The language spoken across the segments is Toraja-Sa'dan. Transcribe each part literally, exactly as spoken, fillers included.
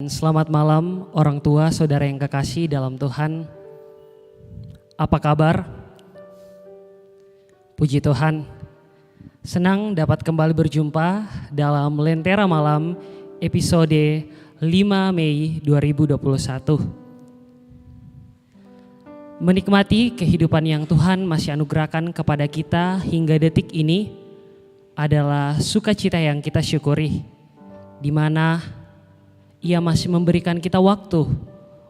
Selamat malam, orang tua, saudara yang kekasih dalam Tuhan. Apa kabar? Puji Tuhan. Senang dapat kembali berjumpa dalam Lentera Malam episode lima Mei dua ribu dua puluh satu. Menikmati kehidupan yang Tuhan masih anugerahkan kepada kita hingga detik ini adalah sukacita yang kita syukuri, di mana Ia masih memberikan kita waktu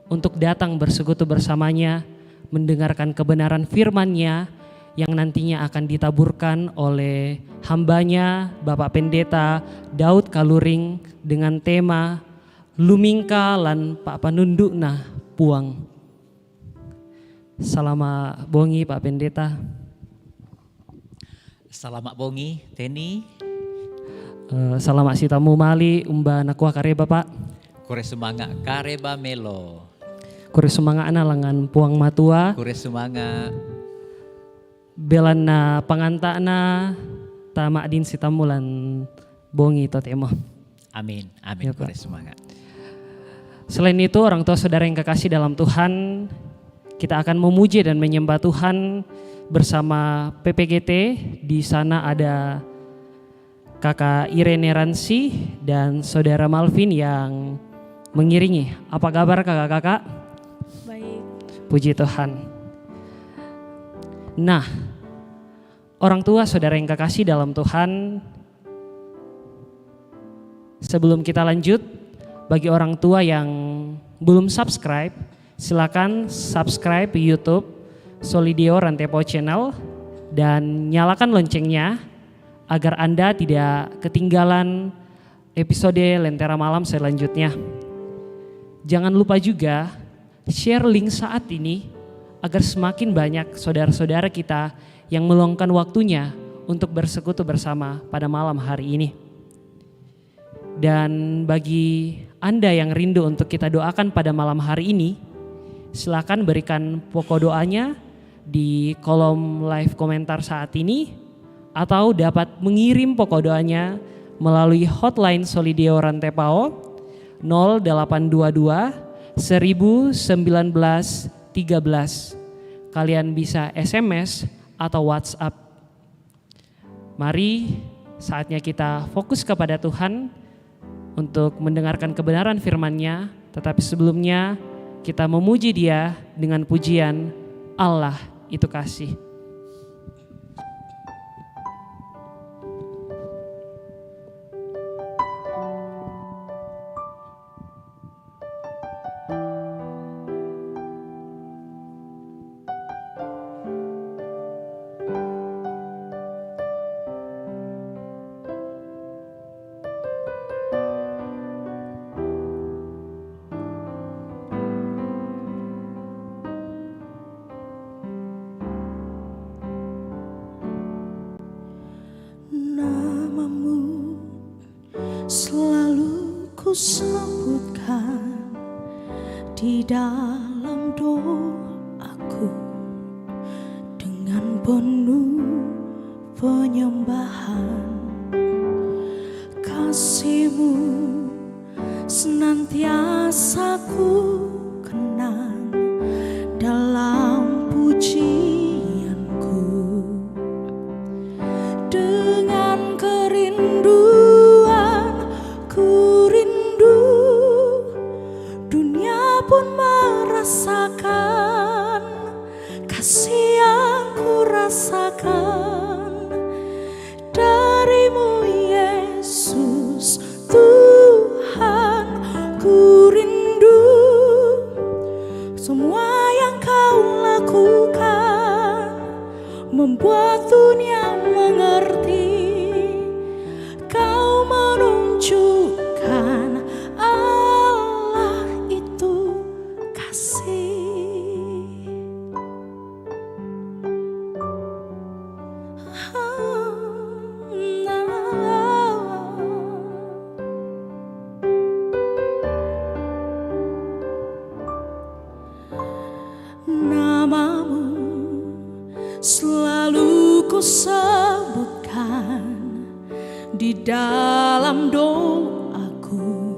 untuk datang bersekutu bersama-Nya, mendengarkan kebenaran firman-Nya yang nantinya akan ditaburkan oleh hamba-Nya, Bapak Pendeta Daud Kaluring, dengan tema Lumingka lan Papanundu'na Puang. Salama' bongi, Pak Pendeta. Salama' bongi, Teni. Eh, salama' si tamu mali', umba nakuah kareba, Pak? Kure sumanga', kareba melo. Kure sumanga'na langan Puang Matua. Kure sumanga'. Belanna panganta'na, tama'din si tamu lan bongi totemo. Amin, amin. Ya, Pak. Kure sumanga'. Selain itu, orang tua saudara yang kekasih dalam Tuhan, kita akan memuji dan menyembah Tuhan bersama P P G T. Di sana ada Kakak Irene Ransi dan Saudara Malvin yang mengiringi. Apa kabar, kakak-kakak? Baik. Puji Tuhan. Nah, orang tua saudara yang kekasih dalam Tuhan, sebelum kita lanjut, bagi orang tua yang belum subscribe, silakan subscribe YouTube Solideo Rantepo Channel dan nyalakan loncengnya agar Anda tidak ketinggalan episode Lentera Malam selanjutnya. Jangan lupa juga share link saat ini agar semakin banyak saudara-saudara kita yang meluangkan waktunya untuk bersekutu bersama pada malam hari ini. Dan bagi Anda yang rindu untuk kita doakan pada malam hari ini, silakan berikan pokok doanya di kolom live komentar saat ini, atau dapat mengirim pokok doanya melalui hotline Solideo Rantepao nol delapan dua dua seribu sembilan belas tiga belas. Kalian bisa S M S atau WhatsApp. Mari, saatnya kita fokus kepada Tuhan untuk mendengarkan kebenaran firman-Nya, tetapi sebelumnya kita memuji Dia dengan pujian Allah itu kasih. Namamu selalu ku sebutkan di dalam doaku dengan penuh penyembahan. Kasihmu senantiasa ku kenang dalam pujianku. Dengan kerinduan ku rindu, dunia pun merasakan kasih yang ku rasakan darimu, Yesus Tuhan. Ku rindu semua yang kau lakukan membuat dunia mengerti. Kau menunjukkan Allah itu kasih. Namamu selalu ku sebutkan di dalam doaku.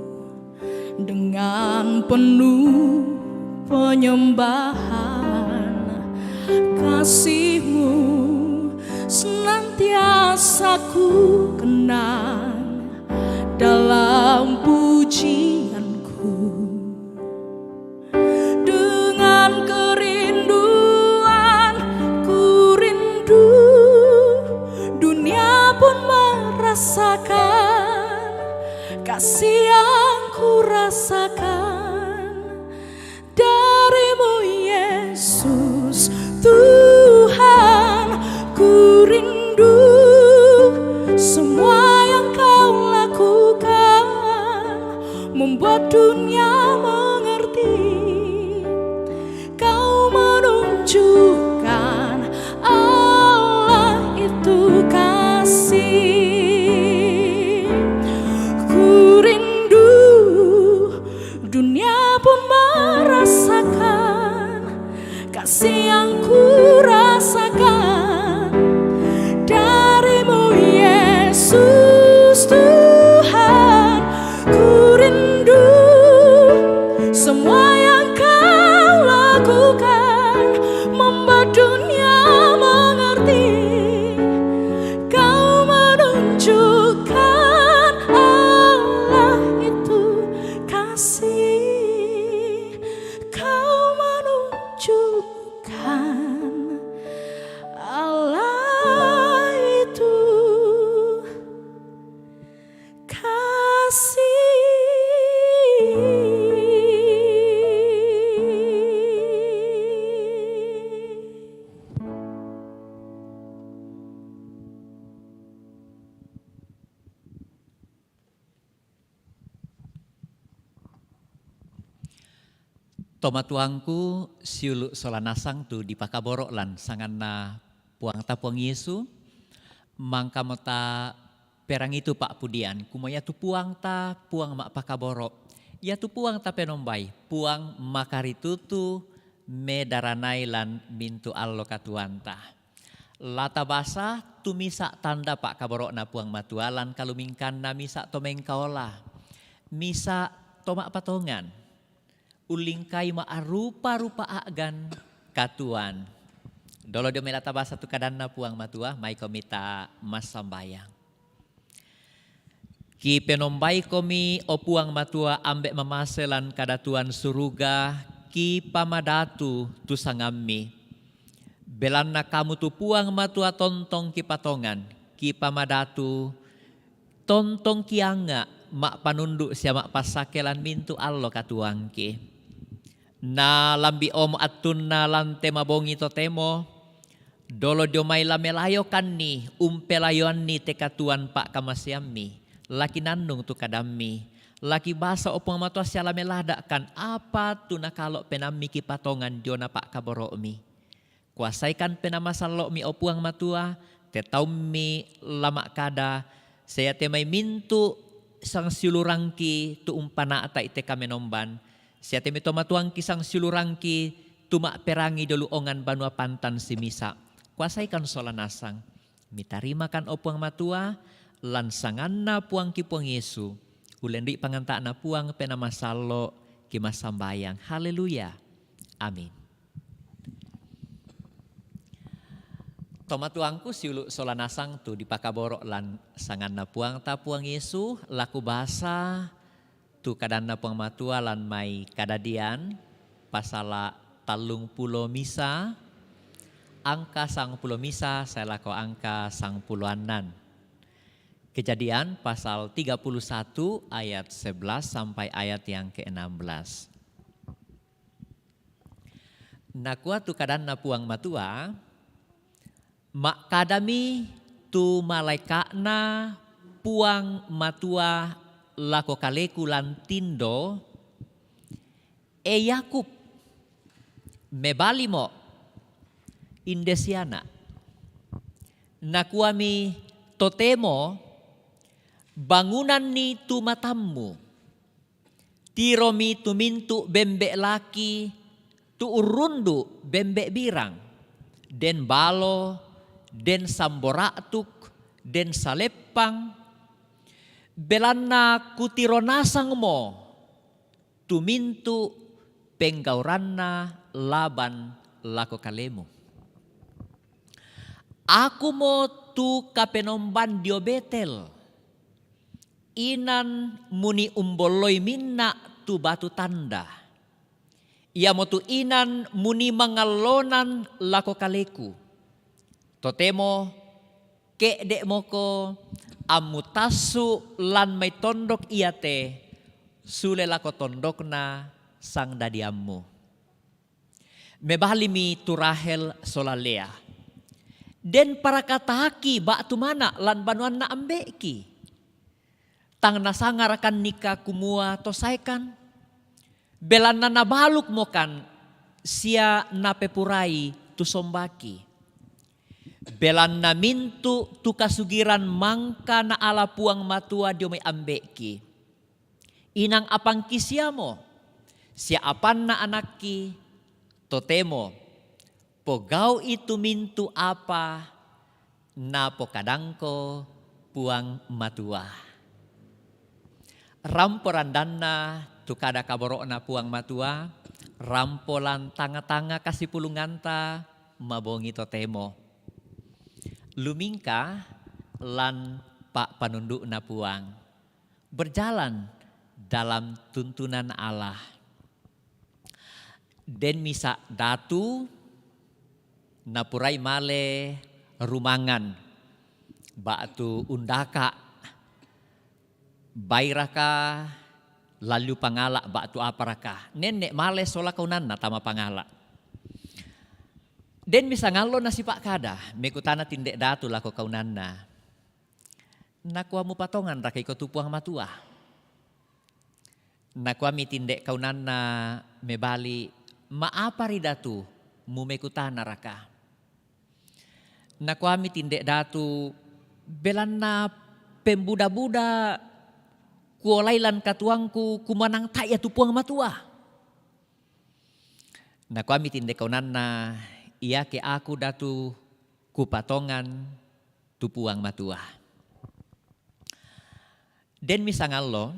Dengan penuh penyembahan, kasih-Mu senantiasa ku kenang dalam pujianku. Dengan kerinduan ku rindu, dunia pun merasakan kasih yang ku rasakan darimu, Yesus Tuhan. Ku rindu semua yang kau lakukan, membuat dunia mengerti. Kau menunjukkan Allah itu kasih. Ku rindu dunia pun merasakan kasih yang ku rasakan darimu, Yesus Tuhan. Ku rindu semua yang kau lakukan, membuat dunia mengerti. Kau menunjukkan Allah itu kasih. Kau menunjukkan Allah itu kasih. Tomatuangku, siulu' sola nasang tu dipakaboro' lan sanganNa Puangta Puang Yesu, mangka mota perangi tu pa'pudian, kumua iatu Puangta, Puang ma'pakaboro', iatu Puangta penombai, Puang makaritutu medaranai lan mintu' allo katuoanta. La tabasa tu misa' tanda pa'kaboro'Na Puang Matua lan kalumingkanna misa' to mengkaola, misa' to ma'patongan, ullingkai ma'rupa-rupa a'gan katuoan. Dolo dio mai la tabasa tu kadanNa Puang Matua, maikomi ta massambayang. Kipenombaikomi, o Puang Matua, Ambe' mamase lan kadatuan suruga, kipamadatu tu sangamMi. Belanna Kamu tu Puang Matua tontong kipatongan, kipamadatu, tontong kianga' ma'panundu' sia ma'passake lan mintu' allo katuoangki. Na lambi' omo attunna lan te mabongi totemo, dolo dio mai la melayokanni umpelayoanni te katuoan pa'kamaseamMi, la kinannung tu kadamMi, la kibasa, o Puang Matua, sia la melada'kan apa tu nakalo' penaamMi kipatongan diona pa'kaboro'Mi. Kuasaikan Penaa Masallo'Mi, o Puang Matua, te taumMi la ma'kada, sia iate mai mintu' sangsiulurangki tu umpana'ta'i te kamenomban, sia te mai tomatuangki sangsiulurangki tu ma'perangi dio lu ongan banua pantan simisa'. Kuasaikan sola nasang. Mitarimakan, o Puang Matua, lan sanganNa Puangki Puang Yesu, ulendu'i panganta'Na Puang Penaa Masallo', kimassambayang. Haleluya. Amin. Tomatuangku, siulu' sola nasang tu dipakaboro' lan sanganNa Puangta Puang Yesu, la kubasa tu kadanNa Puang Matua lan mai Kadadian, pasala' tallungpulo misa, angka sangpulo misa sae lako angka sangpulo annan. Kejadian pasal tiga puluh satu ayat sebelas sampai ayat yang keenam belas. Nakua tu kadanNa Puang Matua, ma'kadami tu malaeka'Na Puang Matua lako kaleku lan tindo, "E Yakub, mebalimo, inde siana'." Nakuami, "Totemo, bangunanni tu matammu. Tiromi tu mintu' bembe' laki tu urrundu' bembe' birang, den balo, den sambora'tuk, den saleppang, belanna kutiro nasangmo tu mintu' penggauranna Laban lako kalemu. Akumo tu kapenomban dio Betel, inan muni umbolloi minna' tu batu tanda. Iamotu inan muni mangallonan lako kaleku. Totemo ke'de'moko ammutassu' lan mai tondok iate sule lako tondokna sangdadiammu. Mebalimi tu Rahel sola Lea, "Den parakataki ba'tu mana' lan banuanna ambe'ki? Tang nasangarakannika kumua to saekan? Belanna nabalukmokan sia napepurai tu sombaki. Belanna mintu' tu kasugiran mangka naala Puang Matua dio mai ambe'ki. Inang apangki siamo, sia apanna anakki, totemo pogau'i tu mintu' apa napokadangko Puang Matua." Rampo randanna tu kada kaboro'na Puang Matua, rampo lan tangnga-tangnga kasipulunganta, mabongi totemo. Lumingka lan pa'panundu'na Puang, berjalan dalam tuntunan Allah. Den misa' datu napurai male rumangan ba'tu undaka', bairaka, lalliu pangala' ba'tu aparaka. Nenne' male sola kaunanna tama pangala'. Den misa' ngallo nasipa'kada, mekutana tinde' datu lako kaunanna, "Nakua mupatonganraka iko tu Puang Matua?" Nakuami tinde' kaunanna mebali, "Ma'apari Datu mumekutanaraka?" Nakuami tinde' datu, "Belanna pembuda-buda kuolai lan katuoangku, kumua nang tae' ia tu Puang Matua." Nakuami tinde' kaunanna, "Iake aku Datu kupatongan tu Puang Matua." Den misa' ngallo,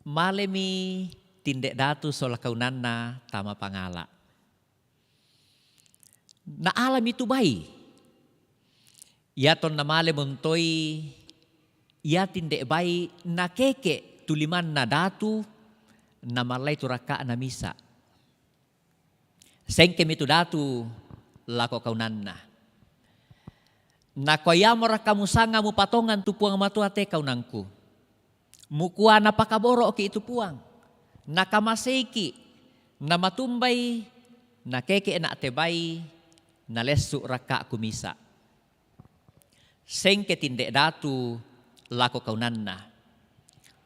malemi tinde' datu sola kaunanna tama pangala'. Naalami tu bai. Iatonna male montoi ia tinde' bai, nakeke' tu limanna datu, namallai tu rakka'na misa'. Sengkemi tu datu lako kaunanna. Nakua, "Iamorakka musanga mupatongan tu Puang Matua te kaunangku? Mukua napakaboro'ki' tu Puang, nakamaseiki', namatumbai, nakeke'na' te bai, nalessu' rakka'ku misa'." Sengke tinde' datu lako kaunanna.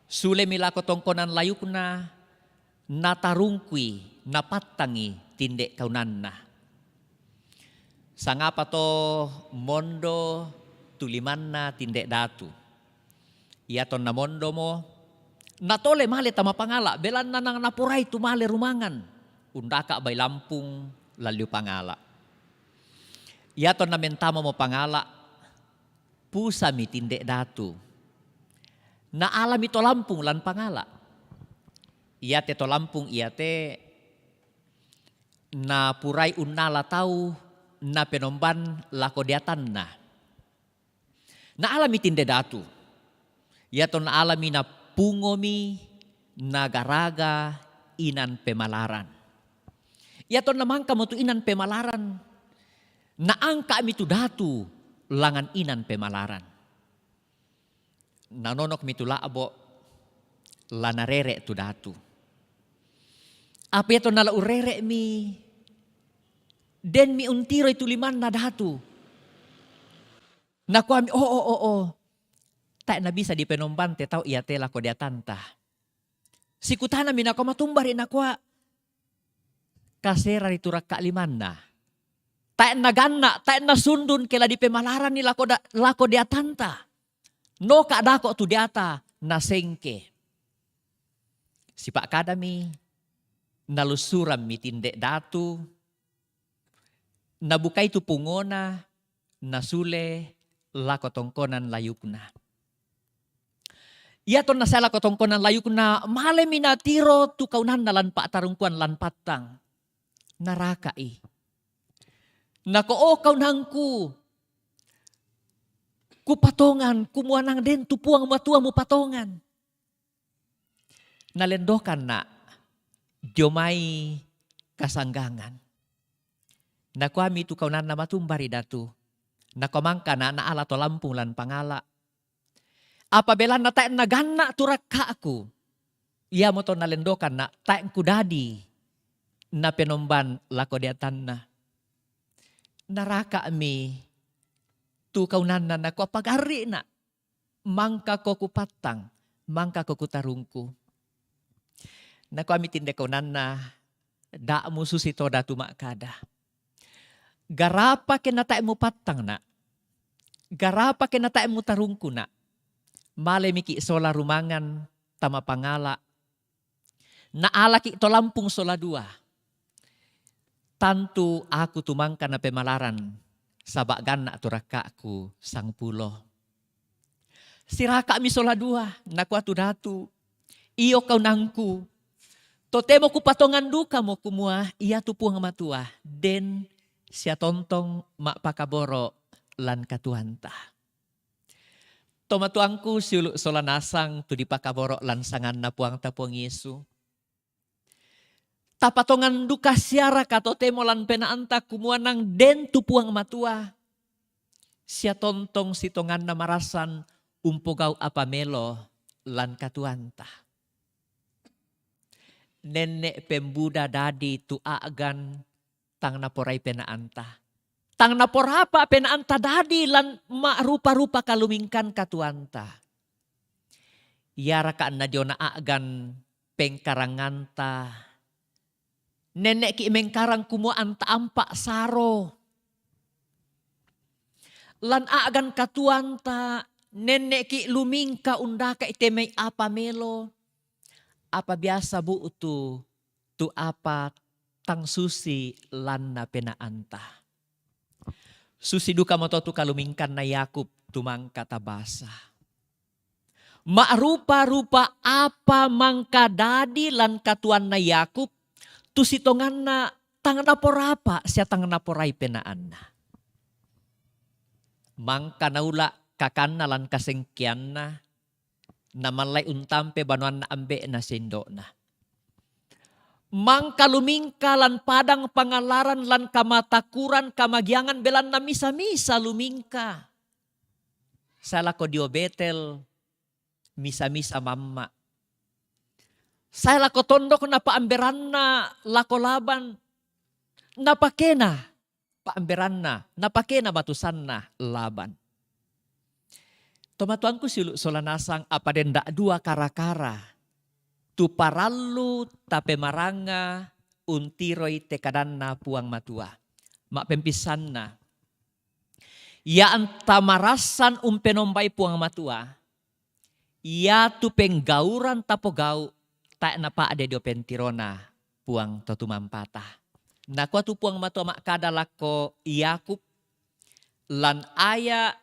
Sulemi lako tongkonan layukna, natarungkui, napattangi tinde' kaunanna. Sangapa to mondo tu limanna tinde' datu. Iatonna mondomo, natole male tama pangala', belanna nang naporai tu male rumangan, undaka' bai lampung lalliu pangala'. Iatonna mentamamo pangala', pusami tinde' datu. Naalami to lampung lan pangala'. Iate to lampung iate napurai unnala tau napenomban lako deatanna. Naalami tinde' datu. Iatonna alami napungomi, nagaraga inan pemalaran. Iatonna mangkamo tu inan pemalaran, naangka'mi tu datu langan inan pemalaran. Nanonokmi tu la'bo', la narere' tu datu. Apa iatonna la urrere'mi, denmi untiroi tu limanna datu. Nakuami, "O, o, o, o. Tae' nabisa dipenombang te tau iate lako deatanta." Sikutanami nakua, "Matumbari'?" Nakua, "Kaserari tu rakka' limanna. Tae' naganna', tae' nasundun ke la dipemalaranni lako da-, lako deatanta. Noka' dako' tu deata nasengke." Sipa'kadami, nalussurammi tinde' datu, nabukai tu pungona, nasule lako tongkonan layukna. Iya tonna sae lako tongkonan layukna, malemi natiro tu kaunanna lan pa'tarungkuan lan pattang. Naraka'i. Nako, "O kaunangku, kupatongan, kumuanang den tu Puang Matua mupatongan." Nalendokanna' dio mai kasanggangan. Nakuami tu kaunanna, "Matumba ri Datu." Nako, "Mangkana' naala to lampung lan pangala'. Apa belanna tae' naganna' tu rakka'ku." Iamoto nalendokanna' tae' kudadi napenomban lako deatanna. Naraka'mi tu kaunanna, nakua, "Pagarri'na', mangkako kupattang, mangkako kutarungku." Nakuami tinde kaunanna, "Da'mu susi to Datu ma'kada. Garapa ke natae' mupattang, Na'? Garapa ke natae' mutarungku, Na'? Malemiki' sola rumangan tama pangala'. Naalaki' to lampung sola dua. Tantu aku tu mangka napemalaran, saba' ganna' tu rakka'ku sangpulo." Siraka'mi sola dua, nakua tu Datu, "Iyo kaunangku, totemo kupatongan dukamo kumua iatu Puang Matua den sia tontong ma'pakaboro' lan katuoanta." Tomatuangku siulu' sola nasang tu dipakaboro' lan sanganNa Puangta Puang Yesu. Tapatongan duka siaraka totemo lan penaanta kumuanang den tu Puang Matua sia tontong sitonganna marassan umpogau' apa melo lan katuoanta. Nenne' pembuda dadi tu a'gan tang naporai penaanta. Tang naporapa penaanta dadi lan ma'rupa-rupa kalumingkan katuoanta. Iaraka' na diona a'gan pengkaranganta, nenne'ki' mengkarang kumua anta ampa' saro. Lan a'gan katuoanta, nenne'ki' lumingka undaka'i te mai apa melo, apa biasa bu'tu tu apa tang susi lanna penaanta. Susi dukamoto tu kalumingkanna Yakub tu mangka tabasa. Ma'rupa-rupa apa mangka dadi lan katuoanna Yakub, tu sitonganna tang naporapa sia tang naporai penaanna. Mangka naula' kakanna lan kasengkeanna, namallai untampe banuanna ambe'na sia indo'na. Mangka lumingka lan padang pangallaran lan kamatakuran kamagiangan belanna misa-misa lumingka. Sae lako dio Betel, misa-misa mamma'. Sae lako tondok napa'amberanna lako Laban, napakena pa'amberanna, napakena batusanna Laban. Tomatuangku siulu' sola nasang, apa den da'dua kara-kara tu parallu tapemaranga untiroi te kadanNa Puang Matua. Ma'pempissanna, ia anta marassan umpenombai Puang Matua, iatu penggauran tapogau' tae' napa'de dio pentirona Puang to tumampata. Nakua tu Puang Matua ma'kada lako Yakub lan aya'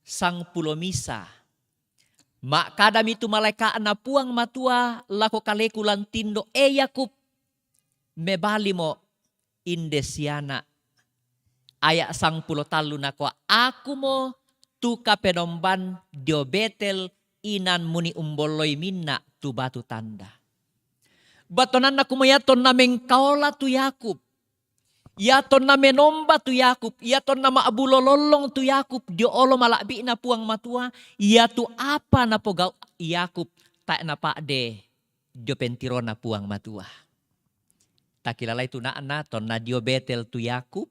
sangpulo misa, "Ma'kadami tu malaeka'na Puang Matua lako kaleku lan tindo, e Yakub, mebalimo inde siana'." Aya' sangpulo tallu nakua, "Akumo tu kapenomban dio Betel, inan muni umbolloi minna' tu batu tanda." Battuananna kumua ia tonna mengkaola tu Yakub, ia tonna menomba tu Yakub, ia tonna ma'bulo lollong tu Yakub dio olo mala'bi'na Puang Matua, iatu apa napogau' Yakub tae' napa'de dio pentirona Puang Matua. Takilalai tuna'na tonna dio Betel tu Yakub,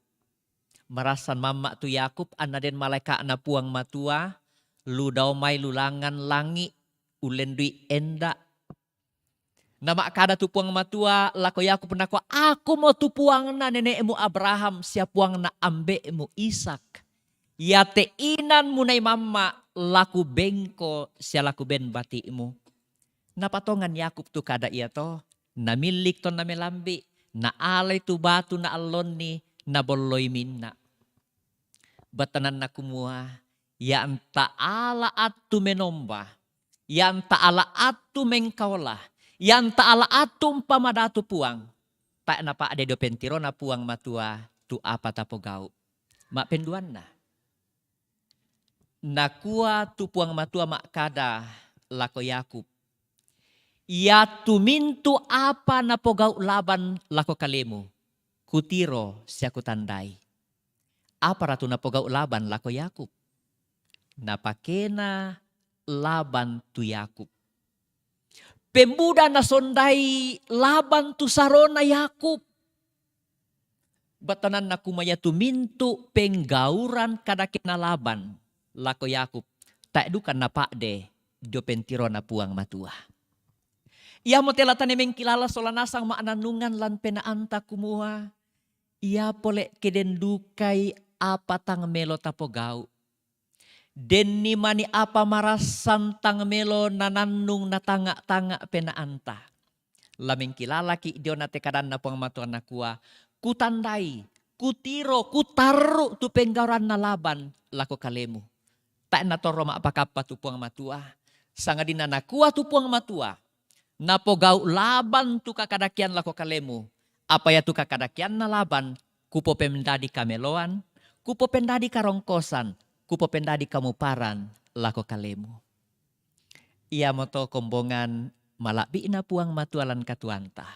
marassan mamma' tu Yakub anna den malaeka'na Puang Matua, lu dao mai lulangan langi', ullendui enda'. Nama'kada tu Puang Matua lako Yakub nakua, "Akumo tu Puangna nene'mu Abraham sia Puangna ambe'mu Ishak. Iate inan munai mamma' laku bengko sia laku ben bati'mu." Napatongan Yakub tu kada iato, namillik tonna melambi', naalai tu batu naallonni, nabolloi minna'. Battuananna kumua, Ia nta'ala attu menomba, ia nta'ala attu mengkaola, ia nta'ala attu mpamada tu Puang, tae' napa'de dio pentirona Puang Matua tu apa tapogau'. Ma'penduanna. Nakua tu Puang Matua ma'kada lako Yakub, "Iatu mintu' apa napogau' Laban lako kalemu, kutiro sia kutandai." Apara tu napogau' Laban lako Yakub? Napakena Laban tu Yakub. Pembuda nasondai Laban tu sarona Yakub. Bettuananna kumua iatu mintu' penggauran kadakena Laban lako Yakub, tae' duka napa'de dio pentirona Puang Matua. Iamote la tania mengkilala sola nasang ma'nannungang lan penaanta kumua, ia pole' ke den dukai apa tang melo tapogau'. Denni mani apa marassan tang melo nanannung natanga'-tanga' penaanta. La mengkilalaki' diona te kadanna Puang Matua nakua, "Kutandai, kutiro, kutarru' tu penggauranna Laban lako kalemu." Tae' natorro ma'pakappa tu Puang Matua, sangadinna nakua tu Puang Matua, "Napogau' Laban tu kakadakean lako kalemu, apa iatu kakadakeanna Laban kupopendadi kameloan, kupopendadi karongkosan, kupopendadi kamuparan lako kalemu." Iamoto kombongan mala'bi'na Puang Matua lan katuoanta.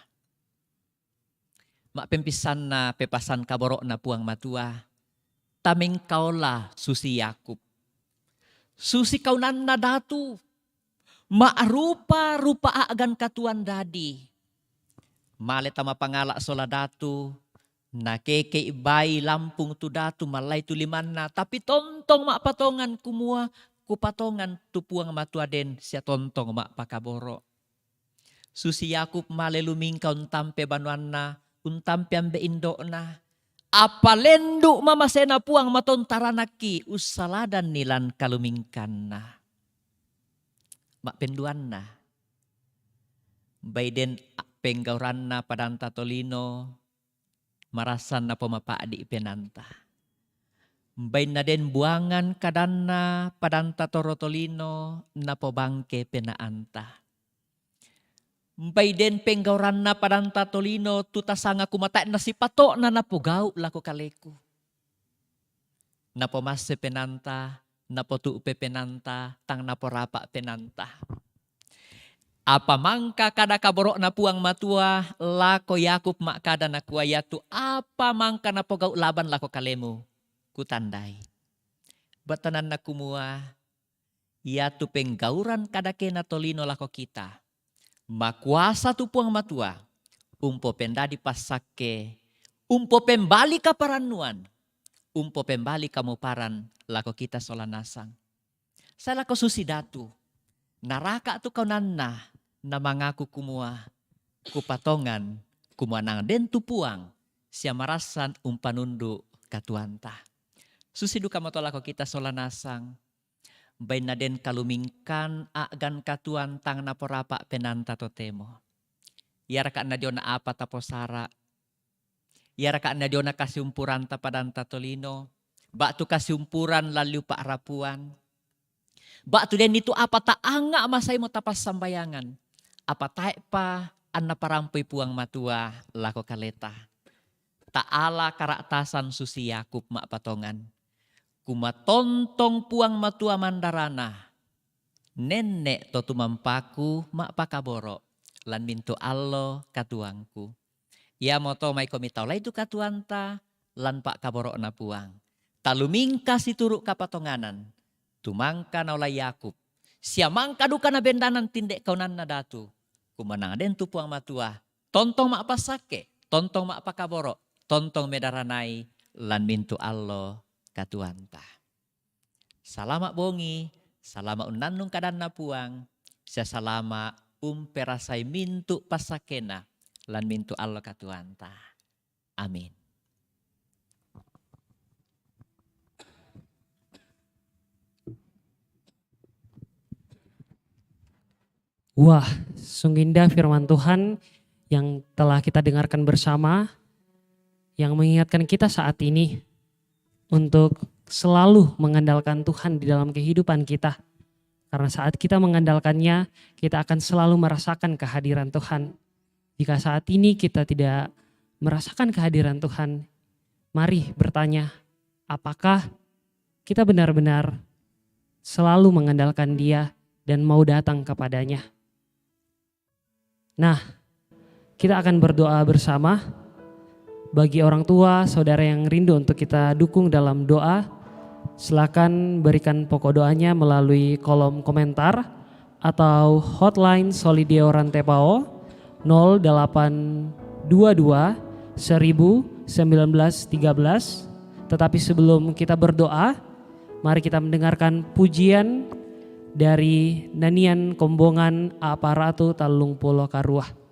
Ma'pempissanna pepasan kaboro'na Puang Matua, tamengkaola susi Yakub. Susi kaunanna datu, ma'rupa-rupa a'gan katuoan dadi. Male tama pangala' sola datu, nakekei bai lampung tu datu mallai tu limanna, tapi tontong ma'patongan kumua, kupatongan tu Puang Matua den sia tontong ma'pakaboro'. Susi Yakub male lumingka untampe banuanna, untampe ambe' indo'na. Apa lendu' mamasena Puang matontaranakki ussaladanni lan kalumingkanna. Ma'penduanna. Bai den penggauranna padanta tolino, marassan napomapa'di' penaanta. Bainna den buangan kadanna padanta toro tolino, napobangke penaanta. Bai den penggauranna padanta tolino tu tasanga kumua tae' nasipato'na napogau' lako kaleku. Napomasse penaanta, napotu'pe penaanta, tang naporapa' penaanta. Apa mangka kada kaboro'na Puang Matua lako Yakub ma'kada nakua, "Iatu apa mangka napogau' Laban lako kalemu, kutandai." Bettuananna kumua, iatu penggauran kadakena tolino lako kita, makuasa tu Puang Matua umpopendadi passakke, umpopembali kaparannuan, umpopembali kamuparan lako kita sola nasang. Sae lako susi datu, naraka' tu kaunanna, namangaku kumua, "Kupatongan kumua nang den tu Puang sia marassan umpanundu' katuoanta." Susi dukamoto lako kita sola nasang. Bainna den kalumingkan a'gan katuoan tang naporapa' penaanta totemo. Iaraka' na diona apa taposara'? Iaraka' na diona kasiumpuranta padanta tolino? Ba'tu kasiumpuran lan liu pa'rapuan? Ba'tu denni tu apa ta'anga' masaimo tapassambayangan? Apa tae'pa anna parampoi Puang Matua lako kaleta? Ta'ala kara'tasan susi Yakub ma'patongan. Kumua tontong Puang Matua mandarana, nenne' to tumampaku ma'pakaboro' lan mintu' allo katuoangku. Iamoto maikomi taolai tu katuoanta lan pa'kaboro'na Puang. Talumingka situru' kapatonganan, tu mangka naolai Yakub, sia mangka duka nabendanan tinde kaunanna datu, kumua nang den tu Puang Matua, tontong ma'passakke, tontong ma'pakaboro', tontong medaranai lan mintu' allo katuoanta. Salama' bongi, salama' unnannung kadanna Puang, sia salama' umperasai mintu' passakkena lan mintu' allo katuoanta. Amin. Wah, sungguh indah firman Tuhan yang telah kita dengarkan bersama, yang mengingatkan kita saat ini untuk selalu mengandalkan Tuhan di dalam kehidupan kita. Karena saat kita mengandalkannya, kita akan selalu merasakan kehadiran Tuhan. Jika saat ini kita tidak merasakan kehadiran Tuhan, mari bertanya, apakah kita benar-benar selalu mengandalkan Dia dan mau datang kepada-Nya? Nah, kita akan berdoa bersama. Bagi orang tua, saudara yang rindu untuk kita dukung dalam doa, silakan berikan pokok doanya melalui kolom komentar atau hotline Solidio Rantepao, nol delapan dua dua seribu sembilan belas tiga belas. Tetapi sebelum kita berdoa, mari kita mendengarkan pujian dari nyanyian Kombongan Aparatu Talung Pulo Karuah.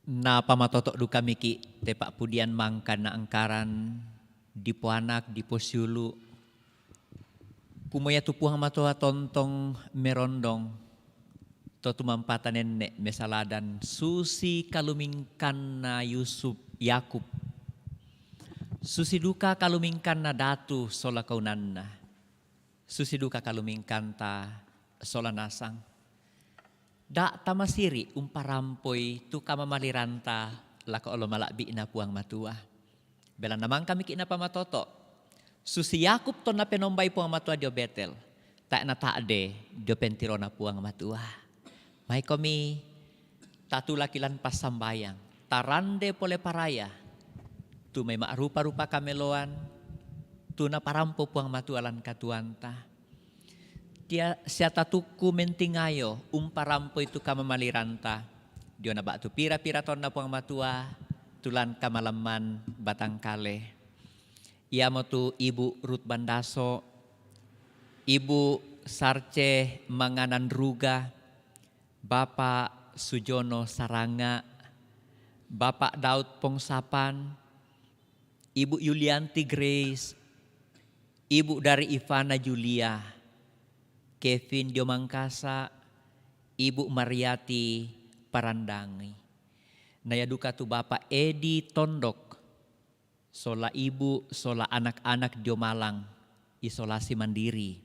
Na pamatoto' du kami ki' te pa'pudian mangkan na angkaran di poanak, di posiulu'. Kumoya tu Puang Matoa tontong merondong, to tumampatan nenne' mesaladan susi kalumingkanna Yusup, Yakub. Susi duka kalumingkanna datu sola kounanna. Susi duka kalumingkanta sola nasang. Da' tamasiri' umparampoi tu kamamaliranta lako olo mala'bi'na Puang Matua. Belanna mangkami ki' napamatoto'. Susi Yakub to napenombai Puang Matua dio Betel. Tae' nata'de dio pentirona Puang Matua. Maikomi tatulaki lan passambayang. Tarande pole paraya. Tu mai ma'rupa-rupa kameloan. Tu naparampo Puang Matua lan katuoanta. Tia sia tatukku mentingayo umparampoi tu kamamaliranta diona ba'tu pira-pira taonna Puang Matua, tu lan kamalamman batangkale. Iamotu Ibu Ruth Bandaso, Ibu Sarce Manganan Ruga, Bapak Sujono Saranga, Bapak Daud Pongsapan, Ibu Yulianti Grace, Ibu dari Ivana Julia, Kevin Diomangkasa, Ibu Mariati Parandangi. Naya duka tu Bapak Edi Tondok, sola ibu, sola anak-anak dio Malang, isolasi mandiri.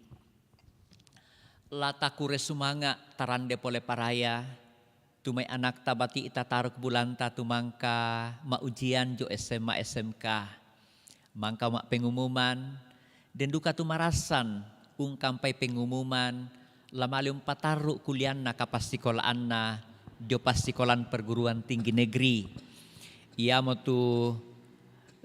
Lata kure sumanga tarande pole paraya, tumai anakta bati ita taruk bulanta tumangka ma ujian jo S M A S M K. Mangka ma pengumuman, den duka tu marasan ungkampai pengumuman, lamali umpatarru kulianna kapasikolaanna dio pasikolan perguruan tinggi negeri. Iamotu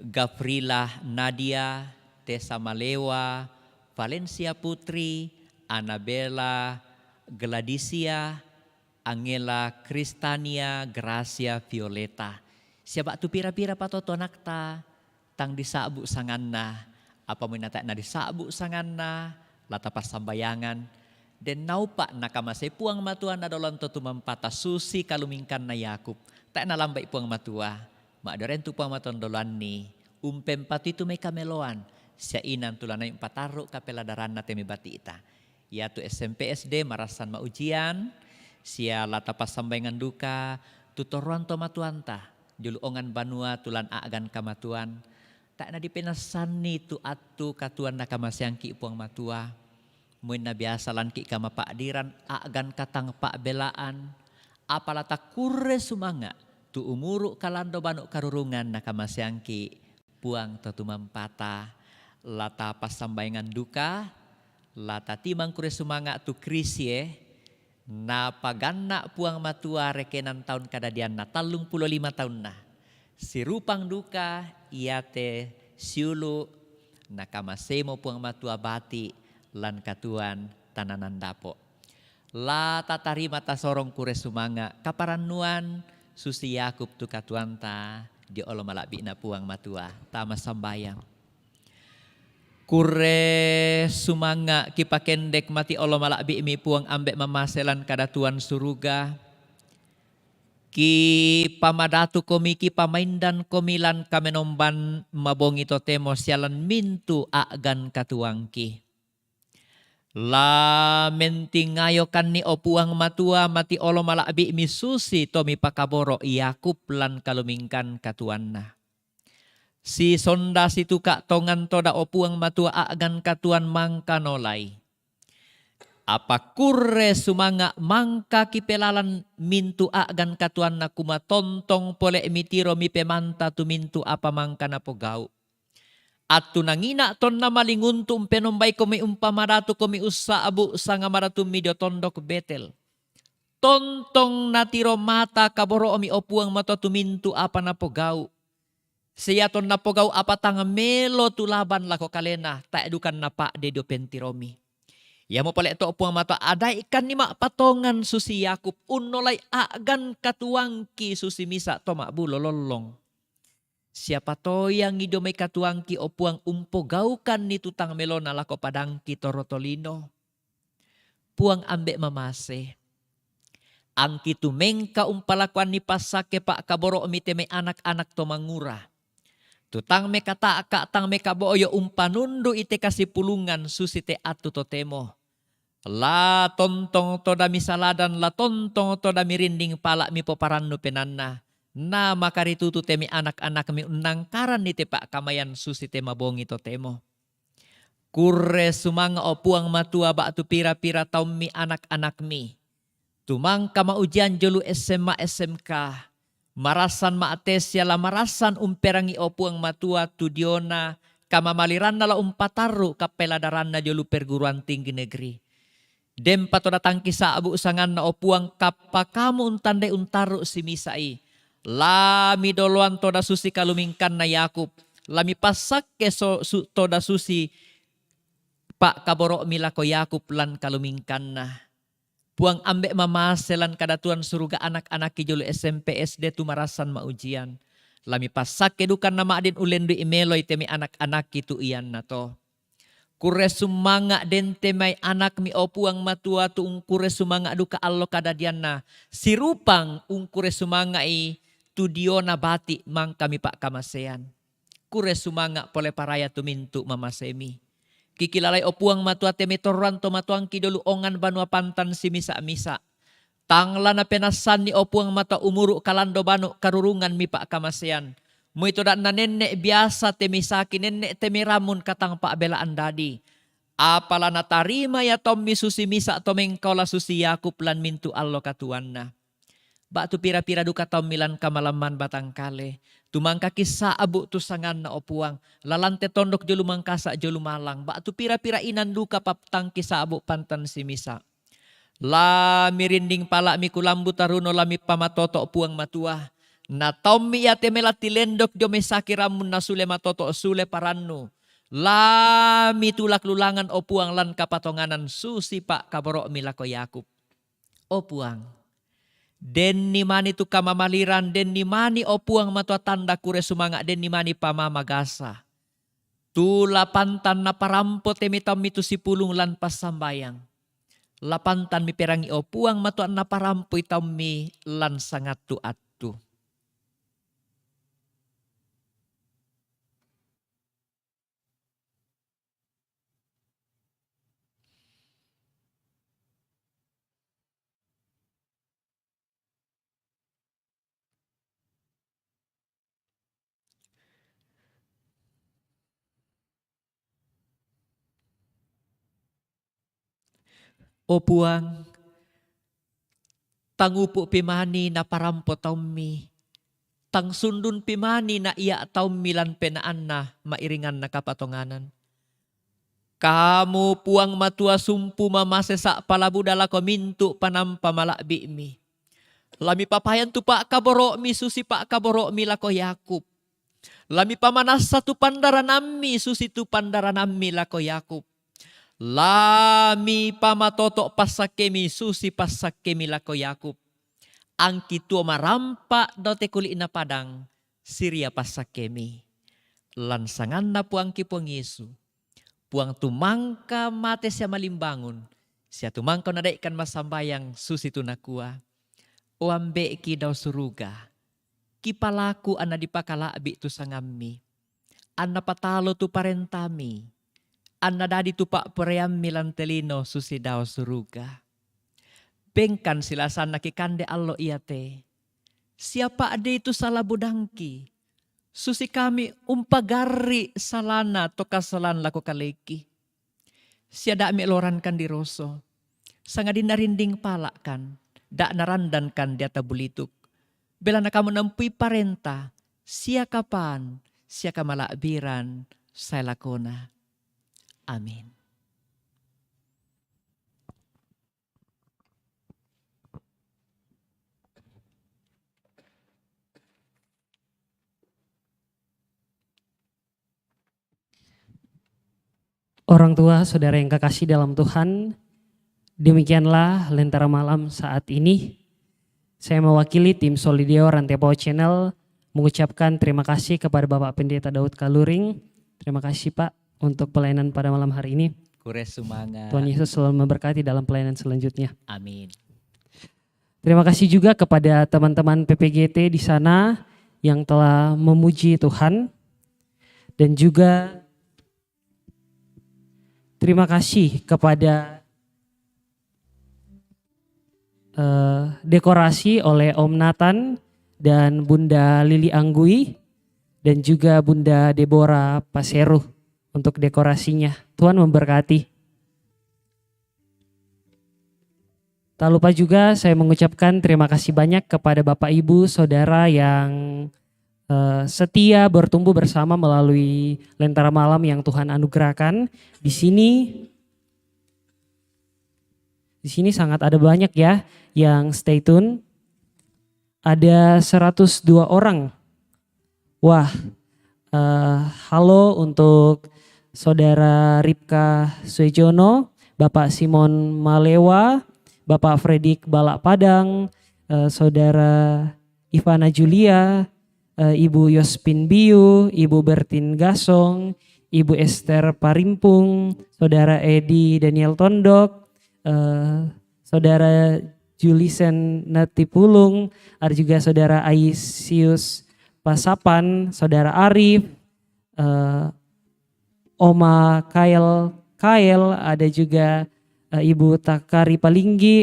Gafrila Nadia, Tessa Malewa, Valencia Putri, Anabella, Gladisia, Angela, Kristania, Gracia, Violeta. Siaba tu pira-pira patoto anakta, tang disabu sanganna, apa moi nata na disabu sanganna, lata passambayangan, den naupa nakamasei Puang Matua na dolanto tumampata susi kalumingkanna Yakub, tae nalambai Puang Matua, maddorentu Puang Matua ndoloanni, umpempatu tu mai kameloan, sia inan tulanai umpatarru kapeladaranna te mai bati ita. Iatu S M P S D marasan ma ujian, sia lata passambayangan duka, tu torroan to matuanta, julu ongan banua tulan a'gan kamatuan, tae na dipenassanni tu attu katuan nakamaseangki Puang Matua, moi na biasa lanki kamapa'diran a'gan katang pa'belaan, apa lata kurre sumanga, tu umuru kalando banu karurungan nakamaseangki Puang to tumampata, lata passambayangan duka, lata timang kure sumanga tu Krisie, napaganna Puang Matua rekenan taun kadadianna tallung pulo lima taunna. Sirupang duka iate siulu, nakamaseimo Puang Matua bati lan katuan tananan dapo. Lata tarima tasorong kure sumanga kaparannuan susi Yakub tu katuanta dio olo mala'bi'na Puang Matua. Tama sambayang. Kurre sumanga kipakendek mati olo mala'bi'mi Puang Ambe mamase lan kadatuan suruga. Kipamadatu komi, kipamaindan komi lan kamenomban mabongi totemo sialan mintu a'gan katuangki. La mentingayokanni o Puang Matua mati olo mala'bi'mi susi to mipakaboro Yakub lan kalumingkan katuanna. Sisonda situka tongan toda o Puang Matua a'gan katuan mangka nolai. Apa kurre sumanga mangka kipelalan mintu a'gan katuanna kuma tontong pole mitiro mipemanta tu mintu apa mangka napogau. Attu nangina tonna malinguntu umpenombai komi umpamadatu komi ussa'bu sanga maratummi dio tondok Betel. Tontong natiro mata kaboro'mi o Puang Matua tu mintu apa napogau. Sia tonna pogau apa tang melo tu Laban lako kalena, tae dukan napa'de dio pentiromi. Iamo pole to Puang Matua adaikanni ma'patongan susi Yakub unnolai a'gan katuangki susi misa to ma'bulo lollong. Siapa toyangi dio mai katuangki o Puang umpogaukanni tu tang melona lako padangki toro tolino. Puang Ambe mamase. Angki tu mengka umpalakuanni passake pa'kaboro'mi te mai anak-anak to mangura. Tu tang mekata'ka tang mekaboyo umpanundu'i te kasipulungan susi te attu totemo. La tontong toda misaladan, la tontong toda mirinding pala mipoparannu penanna. Na makaritutu te mai anak-anakmi unnangkaranni te pa'kamayan susi te mabongi totemo. Kurre sumanga o Puang Matua ba'tu pira-pira taummi anak-anakmi. Tumangka ma'ujian jolu S M A S M K. Marasan ma'tes sia la marasan umperangi o Puang Matua tu diona kamamaliranna la umpatarru kappeladaranna jolu perguruan tinggi negeri. Dempa to datangki sa'bu sanganna o Puang kappa kamu untandai untarru simisa'i. La midoloan toda susi kalumingkanna Yakub. La mipassakke so, su, toda susi pa'kaboro'mi lako Yakub lan kalumingkanna. Puang Ambe mamase lan kadatuan suruga anak-anakki jolo S M P S D tu marasan ma'ujian. La mipassakke dukanna ma'din ulendu'i meloi te mai anak-anakki tu iannato. Kure sumanga' dente mai anakmi, o Puang Matua, tu ungkure sumanga' duka allo kadadianna, sirupang ungkure sumanga'i tu diona bati' mangkami pa'kamasean. Kure sumanga' pole paraya tu mintu' mamasemi. Kikilalai, o Puang Matua, te mai torroan to matoangki dolu ongan banua pantan simisa'-misa'. Tang la napenassanni, o Puang Matua, umuru' kalando banu' karurungan mi pa'kamasean. Moi to da'na nenne' biasa te mai saki, nenne' te mai rammun katang pa'belaan dadi. Apa la natarima ia taummi susi misa' to mengkaola susi Yakub lan mintu' allo katuoanna. Ba'tu pira-pira duka taummi lan kamalamman batangkale. Tumangkaki sa'bu' tu sanganna, o Puang, lalan te tondok jolo Mangkasa' jolo Malang. Ba'tu pira-pira inan duka paptangki sa'bu' pantan simisa'. La mirinding pala'mi kulambu taruno, la mipamatoto' Puang Matua. Na taummi iate mai la tilendok dio mai saki rammun na sule matoto' sule parannu. La mitulak lulangan, o Puang, lan kapatonganan susi pa'kaboro'mi lako Yakub. O Puang, denni mani tu kamamaliran, denni mani, o Puang Matua, tanda kure sumanga', denni mani pamamagasa. Tu la pantan naparampo te mai taummi tu sipulung lan passambayang. La pantan miperangi, o Puang Matua, naparampoi taummi lan sangattu attu. O Puang, tangupu' pi mani naparampo taummi, tang sundun pi mani na ia' taummi lan penaanna ma'iringanna kapatonganan. Kamu, Puang Matua, sumpu mamase sa' palabuda lako mintu' panampa mala'bi'mi. La mipapayan tu pa'kaboro'mi susi pa'kaboro'mi lako Yakub. La mipamanassa tu pandaranammi susi tu pandaranammi lako Yakub. La mipamatoto' passakkemi susi passakkemi lako Yakub. Angki tuo marampa' dao te kuli'na padang, siria passakkemi. Lan sanganna Puangki Puang Yesu, Puang tumangka mate sia malimbangun, sia tumangka unadai'kan massambayang susi tu nakua, O Ambe'ki dao suruga, kipalaku anna dipakala'bi' tu sangammi, anna patalo tu parentami, anna dadi tu pa'poraiammi lan te lino susi dao suruga. Bengkan silasanna kikande allo iate, sia pa'dei tu sala budangki, susi kami umpagarri' salana to kasalan lako kaleki. Sia da' me'lorankan diroso, sangadinna rinding pala'kan, da' narandankan diata bulituk. Belana kamu nampui parenta, sia kapaan, sia kamala'biran sae lakona. Amin. Orang tua, saudara yang kekasih dalam Tuhan, demikianlah Lentera Malam saat ini. Saya mewakili tim Solideo Rantai Pawa Channel mengucapkan terima kasih kepada Bapak Pendeta Daud Kaluring. Terima kasih, Pak, untuk pelayanan pada malam hari ini. Kure sumanga'. Tuhan Yesus selalu memberkati dalam pelayanan selanjutnya. Amin. Terima kasih juga kepada teman-teman P P G T di sana yang telah memuji Tuhan. Dan juga terima kasih kepada, eh, dekorasi oleh Om Nathan dan Bunda Lili Anggui dan juga Bunda Deborah Paseru untuk dekorasinya. Tuhan memberkati. Tak lupa juga saya mengucapkan terima kasih banyak kepada Bapak, Ibu, Saudara yang, eh, setia bertumbuh bersama melalui Lentera Malam yang Tuhan anugerahkan. Di sini, di sini sangat ada banyak ya yang stay tune. Ada seratus dua orang. Wah, eh, halo untuk Saudara Ripka Suejono, Bapak Simon Malewa, Bapak Fredik Balak Padang, eh, Saudara Ivana Julia, eh, Ibu Yospin Biu, Ibu Bertin Gasong, Ibu Esther Parimpung, Saudara Edi Daniel Tondok, eh, Saudara Julisen Natipulung, ada juga Saudara Aisius Pasapan, Saudara Arif, eh, Oma Kael Kael, ada juga eh, Ibu Takari Palinggi,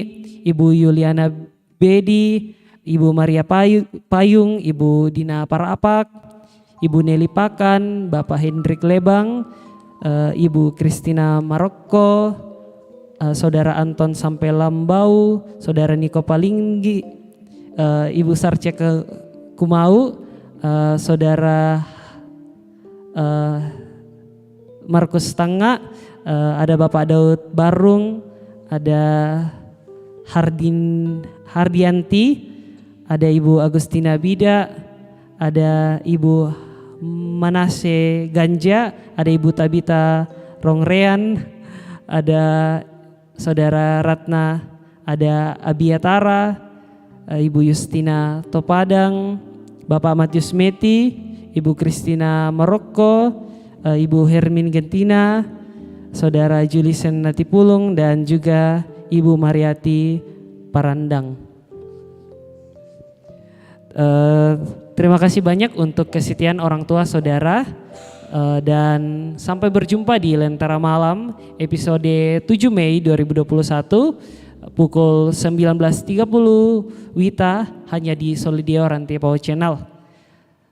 Ibu Yuliana Bedi, Ibu Maria Payu- Payung, Ibu Dina Parapak, Ibu Nelly Pakan, Bapak Hendrik Lebang, eh, Ibu Christina Marokko, eh, Saudara Anton Sampe Lambau, Saudara Niko Palinggi, eh, Ibu Sarce Ke- Kumau, eh, Saudara eh, Markus Tanga, eh, ada Bapak Daud Barung, ada Hardin Hardianti, ada Ibu Agustina Bida, ada Ibu Manase Ganja, ada Ibu Tabita Rongrean, ada Saudara Ratna, ada Abiatara, eh, Ibu Justina Topadang, Bapak Matius Meti, Ibu Christina Marokko, eh, Ibu Hermin Gentina, Saudara Julisen Natipulung, dan juga Ibu Mariati Parandang. Eh, terima kasih banyak untuk kesetiaan orang tua saudara. Eh, dan sampai berjumpa di Lentera Malam episode tujuh Mei dua ribu dua puluh satu pukul sembilan belas tiga puluh WITA hanya di Solidio Rantipao Channel.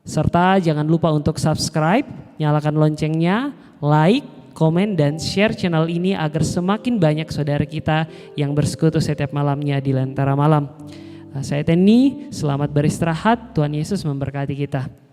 Serta jangan lupa untuk subscribe, nyalakan loncengnya, like, komen, dan share channel ini agar semakin banyak saudara kita yang bersekutu setiap malamnya di Lentera Malam. Eh, saya Tenny, selamat beristirahat. Tuhan Yesus memberkati kita.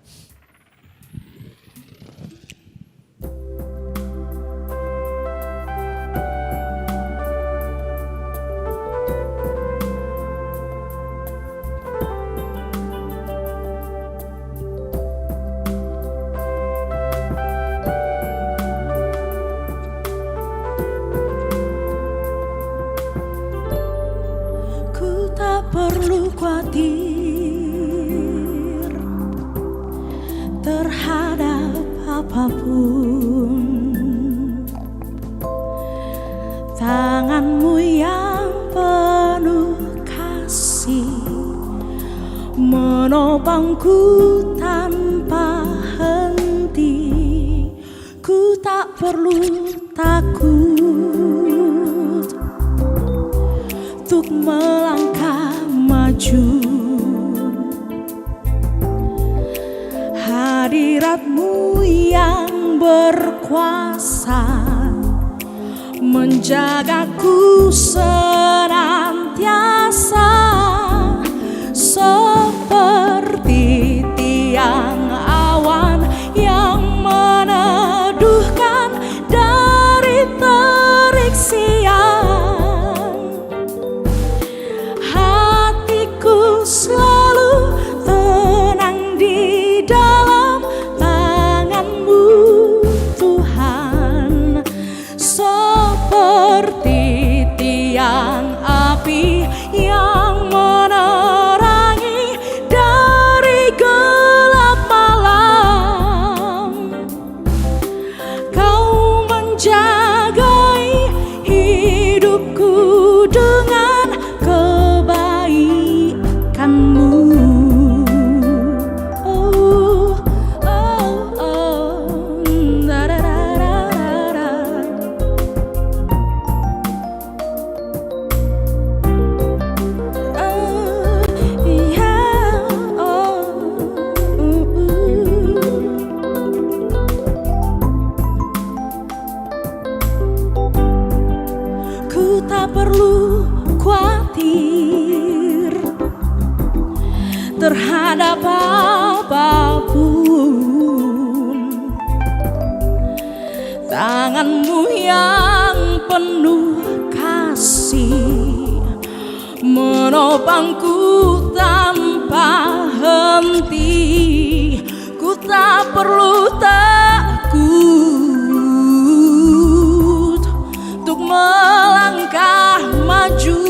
Ku tak perlu khawatir terhadap apapun. Tanganmu yang penuh kasih menopangku tanpa henti. Ku tak perlu takut untuk melangkah maju. Hadiratmu yang berkuasa menjagaku senantiasa, seperti tiang awan yang meneduhkan dari terik siang. Hatiku selalu tenang di dalam tanganmu, Tuhan, seperti tiang api yang menerangi dari gelap malam. Kau menjagai hidupku dengan kebaikanmu. Oh, oh, oh. Da, da, da, da, da. Ku tak perlu khawatir terhadap apapun. Tanganmu yang penuh kasih menopangku tanpa henti. Ku tak perlu takut untuk melangkah maju.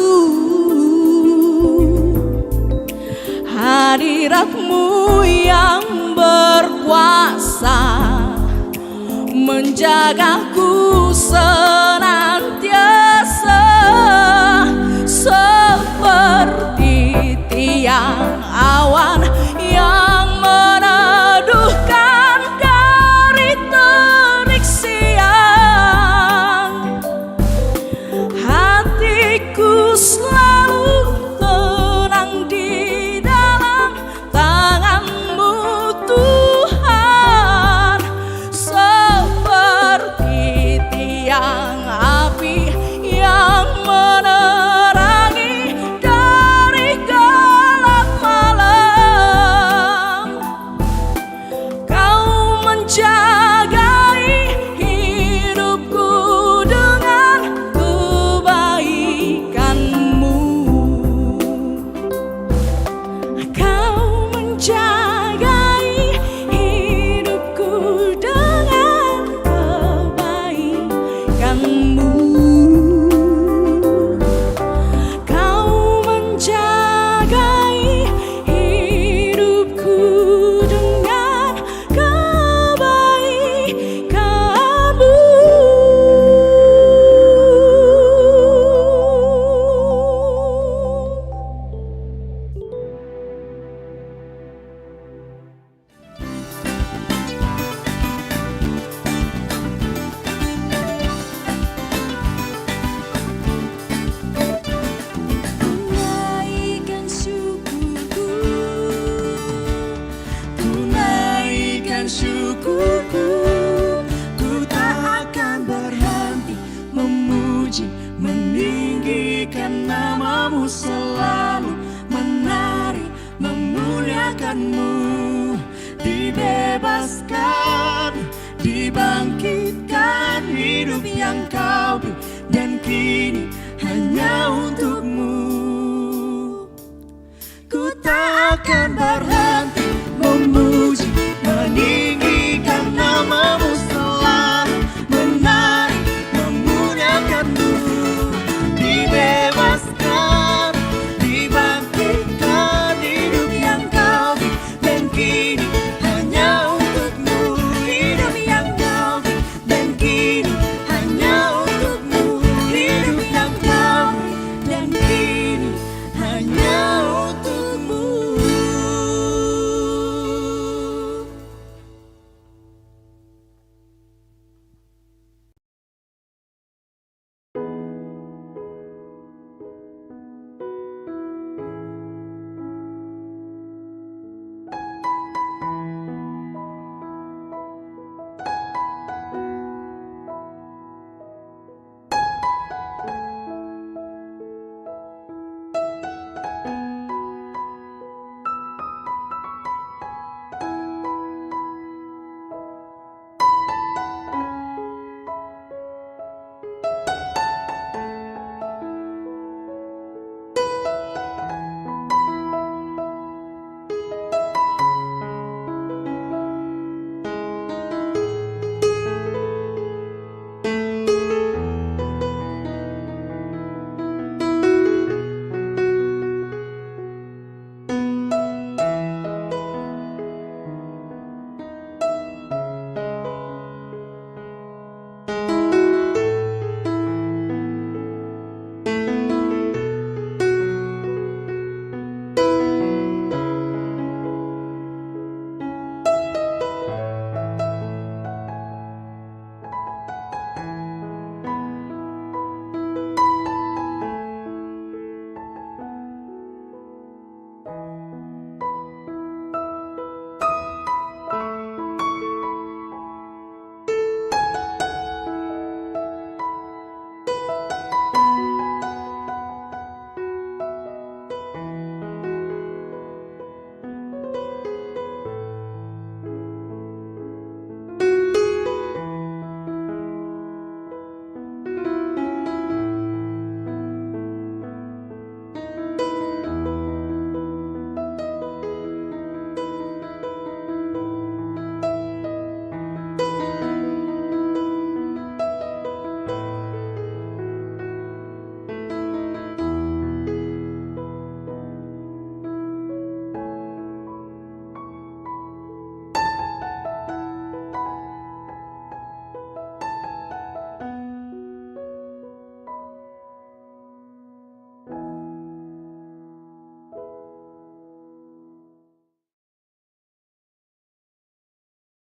Hadiratmu yang berkuasa Jagaku senantiasa seperti tiang awan yang meneduhkan dari terik siang. Hatiku selalu tenang di dalam tangan-Mu, Tuhan, seperti tiang api yang menerangi dari gelap malam. Kau menjagai hidupku dengan kebaikan-Mu. Kau menjagai hidupku dengan kebaikan-Mu. Kau menjagai hidupku dengan kebaikan-Mu. Tunaikan syukurku, tunaikan syukurku. Ku tak akan berhenti memuji, meninggikan nama-Mu, selalu menari, memuliakan-Mu. Dibebaskan, dibangkitkan, hidup yang Kau beri, dan kini hanya untuk-Mu. Ku tak akan berhenti